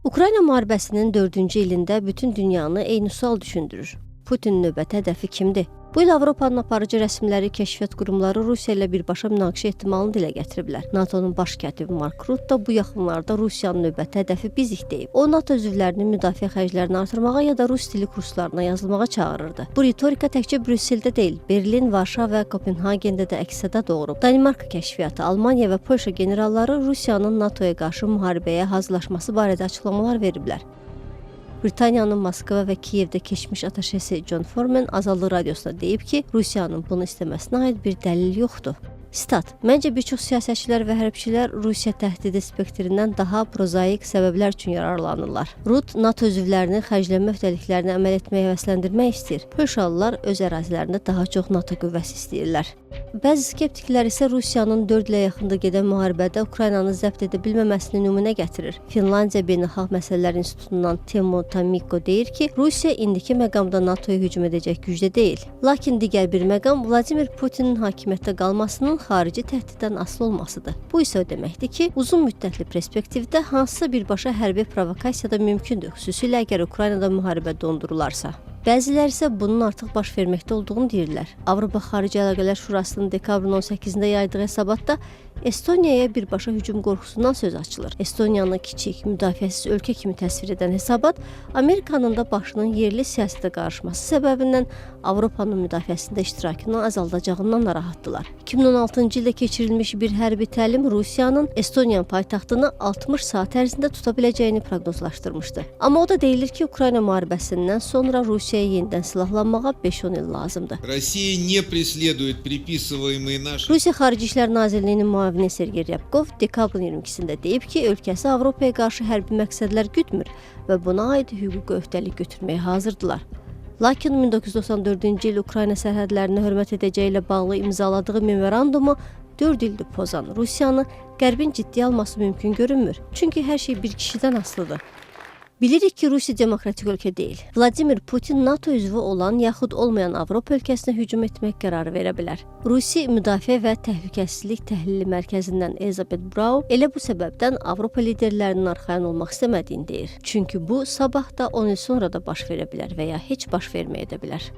Ukrayna müharibəsinin dördüncü ilində bütün dünyanı eyni sual düşündürür. Putin növbəti hədəfi kimdir? Bu il Avropanın aparıcı rəsmiləri, kəşfiyyat qurumları Rusiya ilə birbaşa münaqişə ehtimalını dilə gətiriblər. NATO-nun baş katibi Mark Rutte bu yaxınlarda Rusiyanın növbəti hədəfi bizik deyib. O, NATO üzvlərini müdafiə xərclərini artırmağa ya da rus dili kurslarına yazılmağa çağırırdı. Bu ritorika təkcə Brüsseldə deyil, Berlin, Varşava və Kopenhagendə də əks-səda doğurub. Danimarka kəşfiyyatı, Almaniya və Polşa generalları Rusiyanın NATO-ya qarşı müharibəyə hazırlaşması barədə açıqlamalar veriblər. Britaniyanın Moskva və Kiyevdə keçmiş ataşesi John Foreman Azadlıq Radiosuna deyib ki, Rusiyanın bunu istəməsinə aid bir dəlil yoxdur. Sitat: "Məncə bir çox siyasətçilər və hərbçilər Rusiya təhdidi spektrindən daha prozaik səbəblər üçün yararlanırlar. Rutte NATO üzvlərini xərclənmə öhdəliklərinə əməl etməyə həvəsləndirmək istəyir. Polşalılar öz ərazilərində daha çox NATO qüvvəsi istəyirlər." Bəzi skeptiklər isə Rusiyanın 4 ilə yaxındır gedən müharibədə Ukraynanı zəbt edə bilməməsini nümunə gətirir. Finlandiya Beynəlxalq Məsələlər İnstitutundan Timo Tammikko deyir ki, Rusiya indiki məqamda NATO-ya hücum edəcək gücdə deyil. Lakin digər bir məqam Vladimir Putinin hakimiyyətdə qalmasının xarici təhdiddən asılı olmasıdır. Bu isə o deməkdir ki, uzun müddətli perspektivdə hansısa birbaşa hərbi provokasiya da mümkündür, xüsusilə əgər Ukraynada müharibə dondurularsa. Bəziləri isə bunun artıq baş verməkdə olduğunu deyirlər. Avropa Xarici Əlaqələr Şurasının dekabrın 18-də yaydığı hesabatda Estoniyaya birbaşa hücum qorxusundan söz açılır. Estoniyanı kiçik, müdafiəsiz ölkə kimi təsvir edən hesabat Amerikanın da başının yerli siyasətə qarışması səbəbindən Avropanın müdafiəsində iştirakını azaldacağından narahatdırlar. 2016-cı ildə keçirilmiş bir hərbi təlim Rusiyanın Estoniyanın paytaxtını 60 saat ərzində tuta biləcəyini proqnozlaşdırmışdı. Amma o da deyilir ki, Ukrayna müharibəsindən sonra Rusiyaya yenidən silahlanmağa 5-10 il lazımdır. Россия не преследует приписываемые нашей Rusiya Xarici İşlər Nazirliyinin müavini Sergey Ryabkov dekabrın 22-sində deyib ki, ölkəsi Avropaya qarşı hərbi məqsədlər güdmür və buna aid hüquqi öhdəlik götürməyə hazırdılar. Lakin 1994-cü il Ukrayna sərhədlərinə hörmət edəcəyi ilə bağlı imzaladığı memorandumu 4 ildir pozan Rusiyanı Qərbin ciddiyə alması mümkün görünmür. Çünki hər şey bir kişidən asılıdır. Bilirik ki, Rusiya demokratik ölkə deyil. Vladimir Putin NATO üzvü olan yaxud olmayan Avropa ölkəsinə hücum etmək qərarı verə bilər. Rusiya Müdafiə və Təhlükəsizlik Təhlili Mərkəzindən Elizabeth Brau elə bu səbəbdən Avropa liderlərinin arxayın olmaq istəmədiyini deyir. Çünki bu sabah da, 10 il sonra da baş verə bilər və ya heç baş verməyə də bilər.